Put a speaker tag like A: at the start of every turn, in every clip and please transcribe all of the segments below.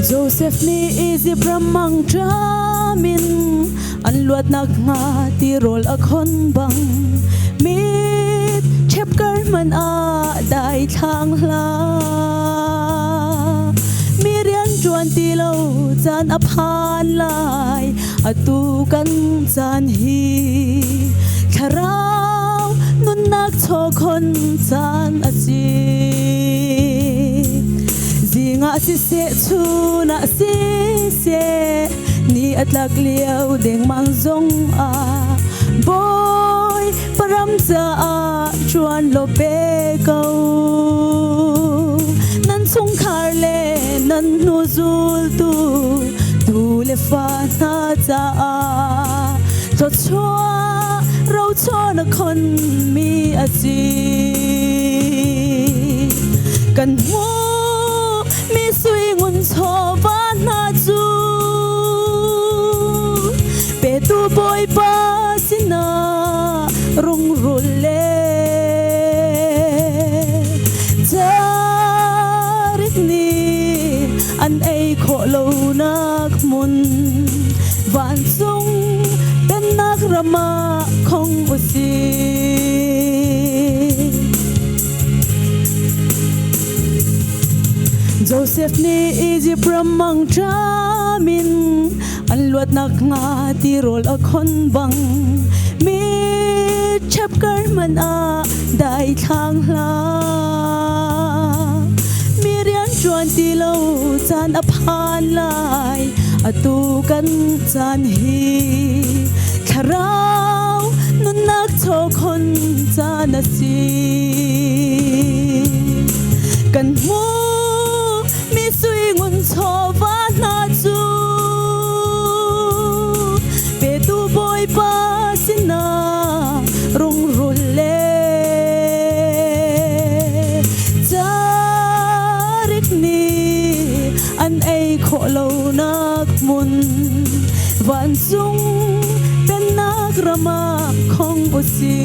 A: Joseph nih Izipt ram mangṭam in an luat nakhnga tirawl a khon bang mit ṭhepkar hmanh ah daithlang hlah. Mi rian ṭuan ti lo caan a phan lai, atu kan caan hi thlarau nunnak chawkhon caan a si. Zing ah siseh, chun ah siseh, ni a tlak lio dengmang zong ah Bawi param caah ṭuan law pe ko. Nan chungkhar le nan hnu zultu tu le fa hna caah thluachuah rochawn a khonmi a si. Kan hmuh mi sui ngun chawva hna cu petu Bawipa sinah rungrul le carik nih an ei khawh lonak hmun vancung pennak ram ah khong u sih. Joseph nih Izipt ram mangṭam in an luat nakhnga tirawl a khon bang mi ṭhepkar hmanh ah daithlang hlah. Mi rian ṭuan ti lo caan a phan lai, atu kan caan hi thlarau nunnak chawkhon caan a si. Kan hmuh mi sui ngun chawva hna cu petu Bawipa sinah rungrul le carik nih an ei khawh lonak hmun vancung pennak ram ah khong u sih.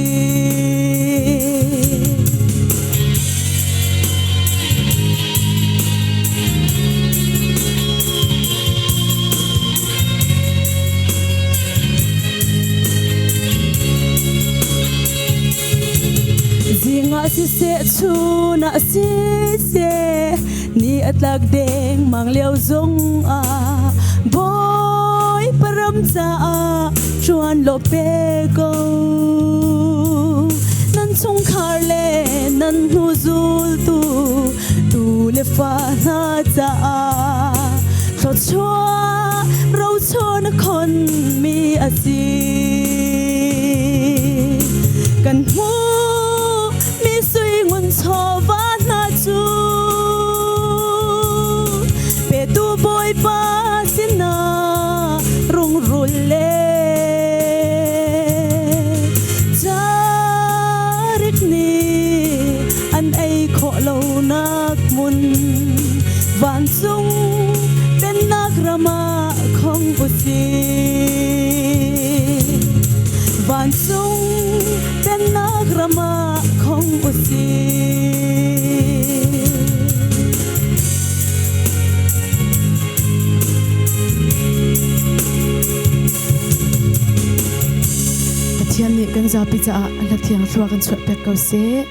A: Zing ah siseh, chun ah siseh, ni a tlak dengmang lio zong ah Bawipa ram caah ṭuan law pe ko. Nan chungkhar le nan hnu zultu tu le fa hna caah thluachuah rochawn a khonmi a si. Kan hmuh mi sui ngun chawva hna cu petu Bawipa sinah rungrul le carik nih an ei khawh lonak hmun vancung pennak ram ah khong u sih. Vancung pennak ram ah khong u sih.
B: Pathian nih kan zapi caah a hla thiang thlua kan chuahpiak ko seh.